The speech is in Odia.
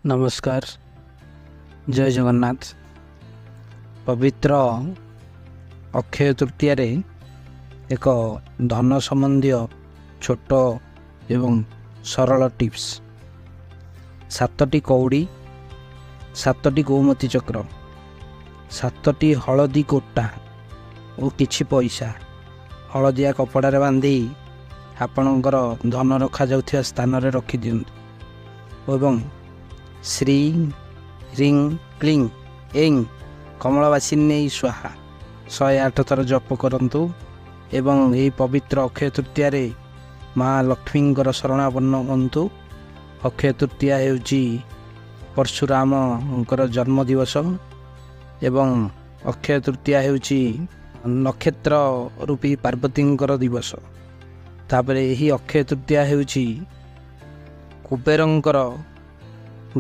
ନମସ୍କାର, ଜୟ ଜଗନ୍ନାଥ। ପବିତ୍ର ଅକ୍ଷୟ ତୃତୀୟାରେ ଏକ ଧନ ସମ୍ବନ୍ଧୀୟ ଛୋଟ ଏବଂ ସରଳ ଟିପ୍ସ। 7ଟି କଉଡ଼ି, 7ଟି ଗୋମତୀ ଚକ୍ର, 7ଟି ହଳଦୀ ଗୋଟା ଓ କିଛି ପଇସା ହଳଦିଆ କପଡ଼ାରେ ବାନ୍ଧି ଆପଣଙ୍କର ଧନ ରଖାଯାଉଥିବା ସ୍ଥାନରେ ରଖିଦିଅନ୍ତୁ ଏବଂ ଶ୍ରୀ ହ୍ରିଂ କ୍ଲିଂ ଏଂ କମଳବାସିନ୍ୟୈ ସ୍ୱାହା 108 ଥର ଜପ କରନ୍ତୁ ଏବଂ ଏହି ପବିତ୍ର ଅକ୍ଷୟ ତୃତୀୟାରେ ମା ଲକ୍ଷ୍ମୀଙ୍କର ଶରଣାପନ୍ନ ହୁଅନ୍ତୁ। ଅକ୍ଷୟ ତୃତୀୟା ହେଉଛି ପରଶୁରାମଙ୍କର ଜନ୍ମ ଦିବସ ଏବଂ ଅକ୍ଷୟ ତୃତୀୟା ହେଉଛି ନକ୍ଷତ୍ର ରୂପୀ ପାର୍ବତୀଙ୍କର ଦିବସ। ତାପରେ ଏହି ଅକ୍ଷୟ ତୃତୀୟା ହେଉଛି କୁବେରଙ୍କର